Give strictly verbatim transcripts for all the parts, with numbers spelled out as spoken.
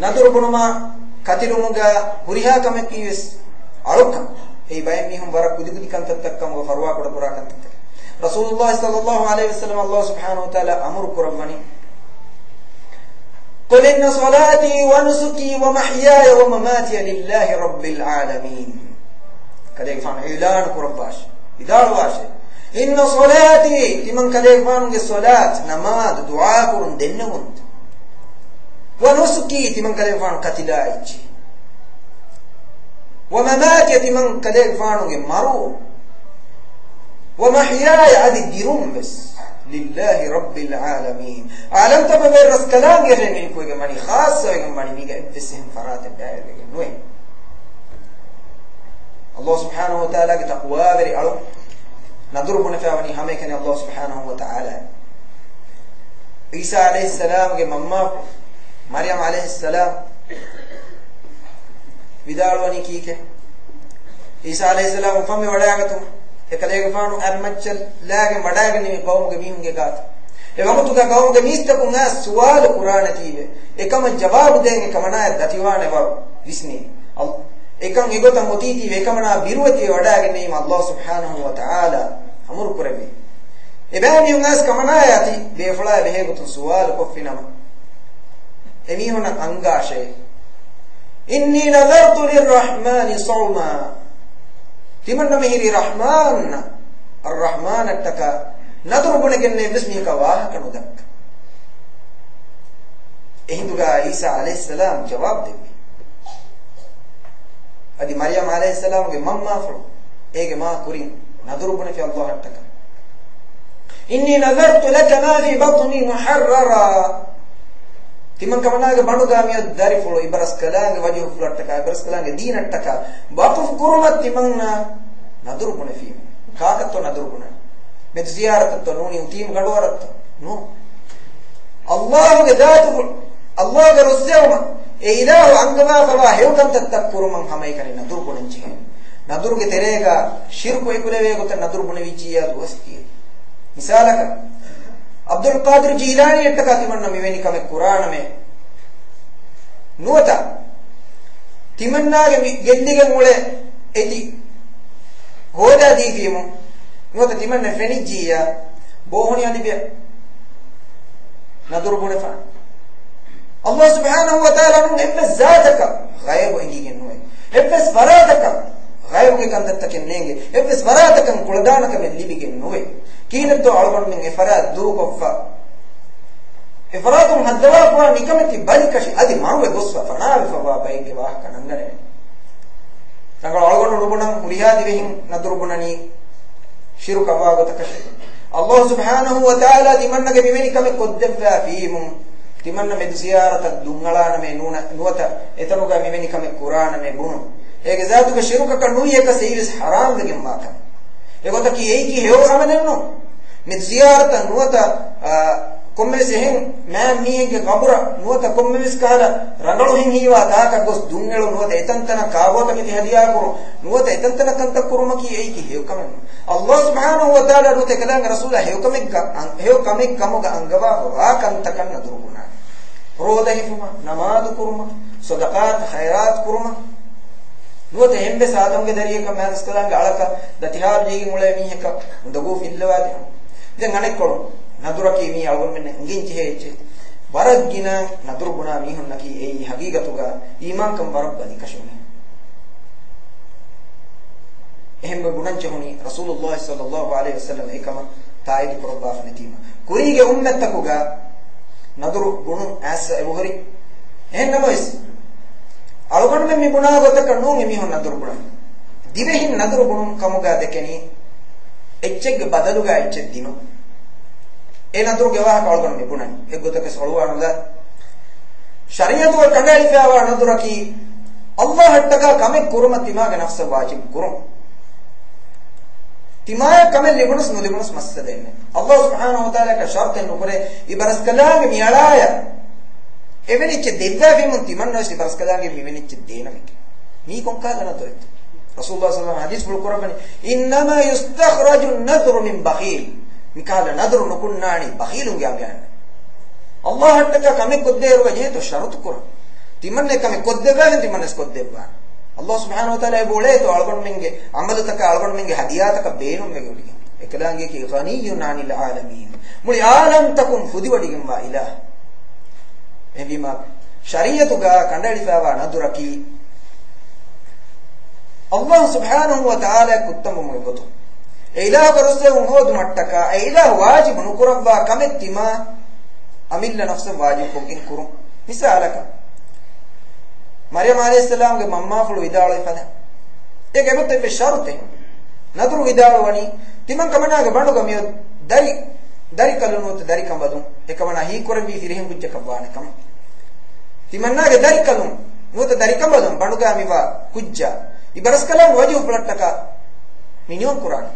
ނަދުރު ބުނުމާ ކަތިލުމުގަ ހުރިހާ ކަމަކީވެސް އަޅުކަން. އެއީ ބައެއް މީހުން ވަރަށް ކުދިކުދި ކަންތައްތައް ކަމުގަ ފަރުވާ ކުޑަކުރާ ކަންތައްތަކެއް. ރަސޫލުﷲ ޞައްލަﷲ ޢަލައިހި ވަސައްލަމަ ﷲ ސުބްޙާނަހު ވަތަޢާލާ އަމުރު ކުރައްވަނީ، قل إن صلاتي ونسكي ومحياي ومماتي لله رب العالمين. ކަލޭގެފާނު އިޢުލާނު ކުރައްވާށޭ، ވިދާޅުވާށޭ، إن صلاتي، ތިމަން ކަލޭގެފާނުގެ ޞަލާތް، ނަމާދު، ދުޢާކުރުން، ދެންނެވުން، ونسكي، ތިމަން ކަލޭގެފާނު ކަތިލާ އެއްޗެއް، ومماتي، ތިމަން ކަލޭގެފާނުގެ މަރުވުން، ومحياي، އަދި ދިރުން ވެސް، لله رب العالمين، ޢާލަމްތަކުގެ ރަސްކަލާނގެ ރޭ މިލްކުވެގެން ވަނީ، ޚާއްޞަވެގެން ވަނީ، މީގަ އެއްވެސް އެހެން ފަރާތެއް ބައިވެގެން ނުވޭ. ﷲ ސުބްޙާނަހު ވަތަޢާލާގެ ތަޤްވާވެރި އަޅު ނަދުރު ބުނެފައިވަނީ ހަމައެކަނި ﷲ ސުބްޙާނަހު ވަތަޢާލާ. ޢީސާ ޢަލައިހިއްސަލާމްގެ މަންމާފުޅު މަރްޔަމް ޢަލައިހިއްސަލާމް ވިދާޅުވަނީ ކީކޭ؟ ޢީސާ ޢަލައިހިއްސަލާމް އުފަންވެ ވަޑައިގަތުމުން އެކަލޭގެފާނު އަރިމައްޗަށް ލާގެން ވަޑައިގެންނެވި ޤައުމުގެ މީހުންގެ ގާތަށް. އެ ވަގުތުގަ ޤައުމުގެ މީސްތަކުން އައިސް ސުވާލު ކުރާނެތީވެ، އެކަމަށް ޖަވާބު ދޭން އެކަމަނާއަށް ދަތިވާނެ ވަރު ވިސްނޭ. އަލް-، އެކަން އެގޮތަށް އޮތީތީވެ، އެކަމަނާ ބިރުވެތިވެ ވަޑައިގެންނެވީމަ ﷲ ސުބްޙާނަހު ވަތަޢާލާ އަމުރު ކުރެއްވި. އެބައިމީހުން އައިސް ކަމަނާއާ އަތި ބޭފުޅާ ބެހޭގޮތުން ސުވާލު ކޮށްފިނަމަ، އެމީހުންނަށް އަންގާށޭ، إني نذرت للرحمن صوما. ތިމަންނަ މިހިރީ ރަޙްމާން، އައްރަޙްމާނަށްޓަކާ ނަދުރު ބުނެގެންނޭ އެއްވެސް މީހަކަށް ވާހަކަ ނުދައްކަ. އެހިނދުގަ ޢީސާ ޢަލައިހިއްސަލާމް ޖަވާބު ދެއްވި. އަދި މަރްޔަމް ޢަލައިހިއްސަލާމްގެ މަންމާފުޅު އޭގެ މާ ކުރިން ނަދުރު ބުނެފި ﷲ އަށްޓަކާ، إني نذرت لك ما في بطني محررا. ތިމަން ކަމަނާގެ ބަނޑުގަ މިއޮތް ދަރިފުޅު އިބަރަސްކަލާނގެ ވަޖުހުފުޅަށްޓަކާ، އިބަރަސްކަލާނގެ ދީނަށްޓަކާ ވަޤުފު ކުރުމަށް ތިމަންނަ ނަދުރު ބުނެފީމު. ކާކަށްތޯ ނަދުރު ބުނަން؟ މެދު ޒިޔާރަތަށްތޯ ނޫނީ އުތީމު ގަނޑުވަރަށްތޯ؟ ނޫން. ﷲގެ ޒާތުގެ، ﷲގެ ރުއްސެވުމަށް އެ އިލާހު އަންގަވާފަވާ ހެޔޮކަންތައްތައް ކުރުމަށް ހަމައެކަނި ނަދުރު ބުނަން ޖެހޭ. ނަދުރުގެ ތެރޭގަ ޝިރުކު އެކުލެވޭ ގޮތަށް ނަދުރު ބުނެވިއްޖިއްޔާ ދުވަސް ދިޔައީ. މިސާލަކަށް، ޢަބްދުލް ޤާދިރު ޖީލާނީއަށްޓަކާ ތިމަންނަ މިވެނި ކަމެއް ކުރާނަމޭ ނުވަތަ ތިމަންނާގެ މި ގެއްލިގެން އުޅޭ އެތި ހޯދާ ދީފީމު ނުވަތަ ތިމަންނަ ފެނިއްޖިއްޔާ ބޯހޮނި އަލިބިޔަ ނަދުރު ބުނެފާނެ. ﷲ ސުބްޙާނަހު ވަތަޢާލާ ނޫން އެއްވެސް ޒާތަކަށް ޣައިބު އެނގިގެން ނުވޭ. އެއްވެސް ފަރާތަކަށް ޣައިބުގެ ކަންތައްތަކެއް ނޭނގެ. އެއްވެސް ފަރާތަކަށް ކުޅަދާނަކަމެއް ލިބިގެން ނުވޭ. ކިހިނެއްތޯ އަޅުގަނޑުމެން އެ ފަރާތް ދޫކޮށްފަ، އެ ފަރާތުން ހައްދަވާފަވާ ނިކަމެތި ބަލިކަށި އަދި މަރުވެ ގޮސްފަ ފަނާވެފަވާ ބައެއްގެ ވާހަކަ ނަންގަނެވެ. ރަނގަޅު އަޅުގަނޑު ނުބުނަން ހުރިހާ ދިވެހިން ނަދުރު ބުނަނީ ޝިރުކަށްވާ ގޮތަކަށެވެ. ﷲ ސުބްޙާނަހު ވަތަޢާލާ ތިމަންނަގެ މިވެނި ކަމެއް ކޮށްދެއްވާފީމު، ތިމަންނަ މެދު ޒިޔާރަތަށް ދުންއަޅާނަމޭ ނޫނަ-، ނުވަތަ އެތަނުގަ މިވެނި ކަމެއް ކުރާނަމޭ ބުނުން. އޭގެ ޒާތުގެ ޝިރުކަކަށް ނުވިޔަކަސް އެއީވެސް ޙަރާމްވެގެންވާ ކަމެއް. އެގޮތަކީ އެއީކީ ހެޔޮ ޢަމަލެއްނޫން. މި ޒިޔާރަތަށް ނުވަތަ، އާ، ކޮންމެވެސް އެހެން މާތް މީހެއްގެ ޤަބުރަށް ނުވަތަ ކޮންމެވެސް ކަހަލަ ރަނގަޅުހެން ހީވާ ތާކަށް ގޮސް ދުންއެޅުން ނުވަތަ އެތަންތަނަށް ކާބޯތަކެތި ހަދިޔާކުރުން ނުވަތަ އެތަންތަނަށް ކަންތައް ކުރުމަކީ އެއީކީ ހެޔޮ ކަމެއްނޫން. ﷲ ސުބްޙާނަހު ވަތަޢާލާ ނުވަތަ އެކަލާނގެ ރަސޫލާ ހެޔޮކަމެއްގަ އަން-، ހެޔޮ ކަމެއް ކަމުގަ އަންގަވާފަ ވާ ކަންތަކަށް ނަދުރު ބުނާނެ. ރޯދަ ހިފުމަށް، ނަމާދު ކުރުމަށް، ޞަދަޤާތް ޚައިރާތް ކުރުމަށް. ނުވަތަ އެހެންވެސް އާދަމްގެ ދަރިޔަކަށް މާތްރަސްކަލާނގެ އަޅަކަށް ދަތިހާލު ދީގެން އުޅޭ މީހަކަށް އުނދަގޫ ފިއްލަވާދިނުން. ދެން އަނެއްކޮޅުން ނަދުރަކީ މީ އަޅުގަނޑުމެންނަށް އެނގެން ޖެހޭ އެއްޗެއް. ވަރަށް ގިނަ ނަދުރު ބުނާ މީހުންނަކީ އެއީ ހަގީގަތުގަ އީމާންކަން ވަރަށް ބަލިކަށި މީހުން. އެހެންވެ ބުނަން ޖެހުނީ ރަސޫލުﷲ ޞައްލަﷲ ޢަލައިހި ވަސައްލަމަ އެކަމަށް ތާއީދު ކުރައްވާފަ ނެތީމަ. ކުރީގެ އުއްމަތްތަކުގަ ނަދުރު ބުނުން އައިސް އެބަހުރި. އެހެން ނަމަވެސް، އަޅުގަނޑުމެން މި ބުނާ ގޮތަކަށް ނޫން އެމީހުން ނަދުރު ބުނަން. ދިވެހިން ނަދުރު ބުނުން ކަމުގަ ދެކެނީ، އެއްޗެއްގެ ބަދަލުގަ އެއްޗެއް ދިނުން. އެ ނަދުރުގެ ވާހަކަ އަޅުގަނޑު މި ބުނަން. އެއްގޮތަކަށް އޮޅުވާނުލާ. ޝަރީޢަތުގަ ކަނޑައެޅިފައިވާ ނަދުރަކީ، ﷲ އަށްޓަކާ ކަމެއް ކުރުމަށް ތިމާގެ ނަފްސަށް ވާޖިބު ކުރުން. ތިމާޔަށް ކަމެއް ލިބުނަސް ނުލިބުނަސް މައްސަލައެއް ނެތް. ﷲ ސުބްޙާނަހު ވަތަޢާލާ ޝަރުޠެއް ނުކުރޭ، އިބަރަސްކަލާނގެ މިއަޅާޔަށް އެވެނި އެއްޗެއް ދެއްވާފީމުން ތިމަންނަވެސް އިބަރަސްކަލާނގެ މިވެނި އެއްޗެއް ދޭނަމެކެ. މީ ކޮންކާލަ ނަދުރެއްތޯ؟ ރަސޫލުﷲ ޞައްލަﷲ ޢަލައިހި ވަސައްލަމަ ޙަދީޘްފުޅު ކުރައްވަނީ، إنما يستخرج النذر من بخيل. މިކަހަލަ ނަދުރު ނުކުންނާނީ ބަޚީލުންގެ އަނގައިން. ﷲ އަށްޓަކާ ކަމެއް ކޮށްދޭއިރުގަ ޖެހޭތޯ ޝަރުޠު ކުރަން. ތިމަންނަ އެކަމެއް ކޮށްދެއްވާފަ ތިމަންނަސް ކޮށްދެއްވާނެ. ﷲ ސުބްޙާނަހޫ ވަތަޢާލާ އެބަ އުޅޭތޯ އަޅުގަނޑުމެންގެ ޢަމަލުތަކާ އަޅުގަނޑުމެންގެ ހަދިޔާތަކަށް ބޭނުންވެގެން އުޅިގެން. އެކަލާނގެއަކީ ޣަނިއްޔުން ޢަނިލް ޢާލަމީން. މުޅި ޢާލަމްތަކުން ފުދިވޮޑިގެންވާ އިލާހު. އެހެންވީމާ، ޝަރީޢަތުގަ ކަނޑައެޅިފައިވާ ނަދުރަކީ، ﷲ ސުބްޙާނަހޫ ވަތަޢާލާ ކުއްތަންވުމުގެ ގޮތުން، އެ އިލާހުގެ ރުއްސެވުން ހޯދުމަށްޓަކާ، އެ އިލާހު ވާޖިބު ނުކުރައްވާ ކަމެއް ތިމާ އަމިއްލަ ނަފްސަށް ވާޖިބުކޮށްގެން ކުރުން. މިސާލަކަށް، މަރްޔަމް ޢަލައިހިއްސަލާމްގެ މަންމާފުޅު ވިދާޅުވި ފަދަ، އޭގެ އެގޮތަށް އެއްވެސް ޝަރުތެއް. ނަދުރު ވިދާޅުވަނީ، ތިމަން ކަމަނާގެ ބަނޑުގަ މިއޮތް ދަރި، ދަރިކަލުން ނުވަތަ ދަރިކަނބަލުން، އެކަމަނާ ހީކުރެއްވީ ފިރިހެން ކުއްޖަކަށް ވާނެ ކަމަށް. ތިމަންނާގެ ދަރިކަލުން ނުވަތަ ދަރިކަނބަލުން ބަނޑުގަ މިވާ ކުއްޖާ އިބަރަސްކަލާނގެ ވަޖުހުފުޅަށްޓަކާ މި ނިޔަތް ކުރާނެ.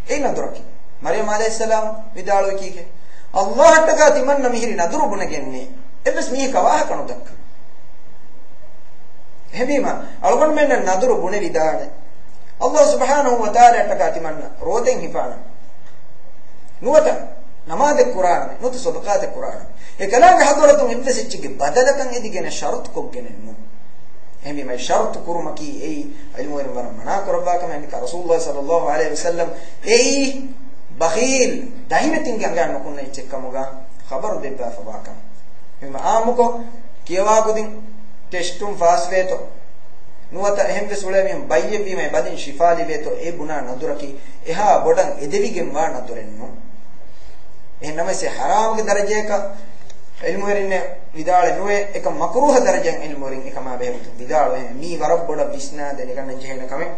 އެއީ ނަދުރަކީ. މަރްޔަމް ޢަލައިހިއްސަލާމް ވިދާޅުވީ ކީކޭ؟ ﷲ އަށްޓަކާ ތިމަންނަ މިހިރީ ނަދުރު ބުނެގެންނޭ. އެއްވެސް މީހަކަށް ވާހަކަ ނުދައްކަން. އެހެންވީމާ، އަޅުގަނޑުމެންނަށް ނަދުރު ބުނެވިދާނެ. ﷲ ސުބްޙާނަހޫ ވަތަޢާލާއަށްޓަކާ ތިމަންނަ ރޯދައިން ހިފާނަން. ނުވަތަ ނަމާދެއް ކުރާނަން. ނުވަތަ ޞަދަޤާތެއް ކުރާނަން. އެކަލާނގެ ޙަޟްރަތުން އެއްވެސް އެއްޗެއްގެ ބަދަލަކަށް އެދިގެން ޝަރުޠު ކޮށްގެނެއް ނޫން. އެހެންވީމާ، ޝަރުޠު ކުރުމަކީ އެއީ ޢިލްމުވެރިން ވަރަށް މަނާ ކުރައްވާ ކަމެއް. އެހެންކަ ރަސޫލުﷲ ޞައްލަﷲ ޢަލައިހި ވަސައްލަމް އެއީ ބަޚީލް، ދަހިވެތިންގެ އަނގައިން ނުކުންނަ އެއްޗެއް ކަމުގަ ޚަބަރު ދެއްވާފަވާ ކަމެއް. މި އާއްމުކޮށް ކިޔަވާ ކުދިން ޓެސްޓުން ފާސްވޭތޯ، ނުވަތަ އެހެންވެސް އުޅޭ މީހުން ބައްޔެއްވީމަ އެ ބަލިން ޝިފާ ލިބޭތޯ، އެ ބުނާ ނަދުރަކީ އެހާ ބޮޑަށް އެދެވިގެންވާ ނަދުރެއް ނޫން. އެހެން ނަމަވެސް އެ ޙަރާމުގެ ދަރަޖަޔަކަށް ޢިލްމުވެރިންނެއް ވިދާޅެއް ނުވޭ، އެކަން މަކްރޫހަ ދަރަޖައިން ޢިލްމުވެރިން އެކަމާ ބެހޭގޮތުން ވިދާޅުވޭ. މީ ވަރަށް ބޮޑަށް ވިސްނާ ދެނެގަންނަން ޖެހޭނެ ކަމެއް.